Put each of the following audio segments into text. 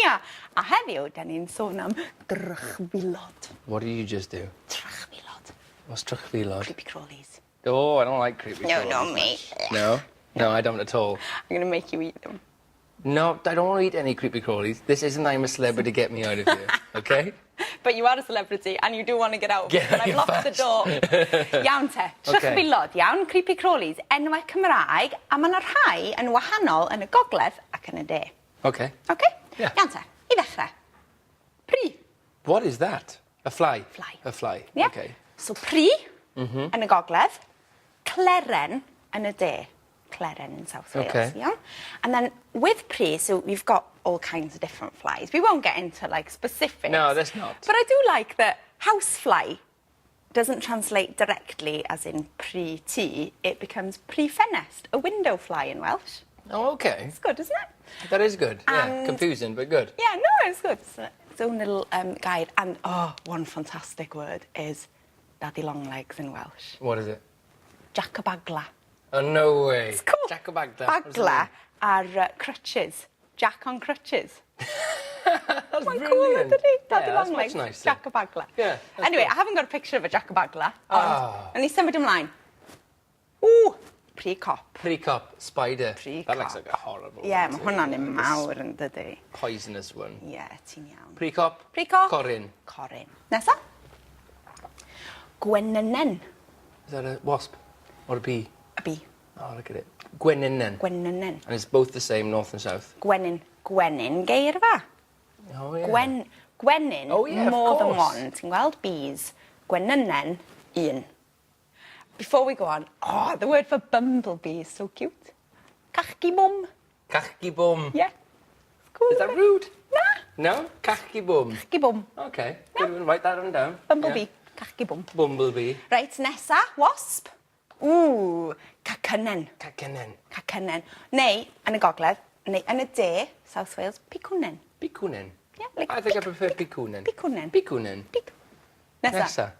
Nia. A heddiw, da ni'n sôn am drychfilod. What did you just do? Trychfilod. What's trychfilod? Creepy crawlies. Oh, I don't like creepy No, crawlies. not me. No? No, I don't at all. I'm going to make you eat them. No, I don't want to eat any creepy crawlies. This isn't I'm a celebrity, get me out of here, okay? But you are a celebrity and you do want to get out. Get and out I've locked the door. Iawn te. Okay. Trychfilod, iawn, creepy crawlies, enwau Cymraeg, a mae yna rhai yn wahanol yn y gogledd ac yn y de. Okay. Okay? Yeah. Iawn te, i ddechrau. Pry. What is that? A fly? Fly. A fly. Yeah? Okay. So pry yn y gogledd, cleren yn y de. Cleren in South Wales. Okay. Iawn? And then with pry, so we've got all kinds of different flies. We won't get into like specifics. No, let's not. But I do like that housefly doesn't translate directly as in pry tŷ. It becomes pry ffenest, a window fly in Welsh. Oh, okay. It's good, isn't it? That is good. Yeah, And- confusing, but good. Yeah, no, it's good. It's its own little guide. And oh, one fantastic word is daddy long legs in Welsh. What is it? Jack-a-bagla. Oh, no way. It's cool. Jack-a-bagla. What does it Bagla are crutches. Jack on crutches. mean? That's Mae'n cool, brilliant. ydy? Daddy yeah, long that's legs. much nicer. Jack-a-bagla. Yeah, that's Anyway, good. I haven't got a picture of a jack-a-bagla. Ond, Ah. oh. ni symud ymlaen. Ooh, pry cop. Pry cop, spider. Pry That looks cop. like a horrible Ie, yeah, one mae too. hwnna'n un Like a mawr yn dydi. Poisonous one. Ie, yeah, ti'n iawn. Pry cop. Pry cop. Coryn. Coryn. Nesa? Gwenynen. Is that a wasp or a bee? A bee. Oh, look at it. Gwenynen. Gwenynen. And it's both the same, north and south. Gwenyn. Gwenyn geirfa. Oh, yeah. Gwen, gwenyn, Oh, yeah, of more than course. one. Ti'n gweld? Bees. Gwenynen, un. Before we go on, oh, the word for bumblebee is so cute. Cachgi bwm. Cachgi bwm. Yeah. It's cool. Is that isn't it? rude? Na. No? Cachgi bwm. Cachgi bwm. Okay. Good one. Write that one down. Bumblebee. Yeah. Cachgi bwm. Bumblebee. Reit, nesa, wasp. Ooh, cacynen. Cacynen. Cacynen. Neu, yn y gogledd, neu yn y de, South Wales, picwnen. Picwnen. Yeah, like I think I pic- prefer picwnen. Picwnen. Picwnen. Pic. Nesa. Nesa.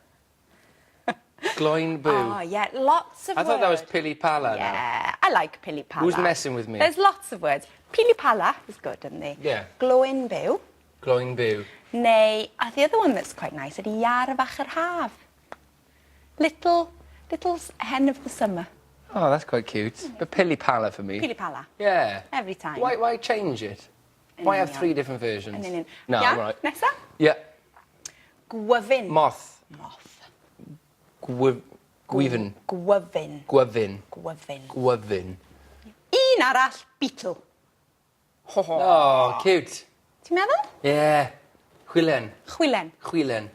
Gloin boo. Oh, yeah, lots of I thought that was words. pili pala now. Yeah, I like pili pala. Who's messing with me? There's lots of words. Pili pala is good, isn't it? Yeah. Gloin byw. Gloin byw. Neu, a the other one that's quite nice ydy iar fach yr haf. Little, little hen of the summer. Oh, that's quite cute. But pili pala for me. Pili pala. Yeah. Every time. Why change it? Why have union. three different versions? Yn union. No, Iawn, I'm right. Nesa? Yeah. Gwyfyn. Moth. Moth. Gwyfyn. Gwyfyn. Gwyfyn. Gwyfyn. Gwyfyn. Un arall, beetle. Ho ho. Oh, cute. Ti'n meddwl? Yeah. Chwilen. Chwilen. Chwilen.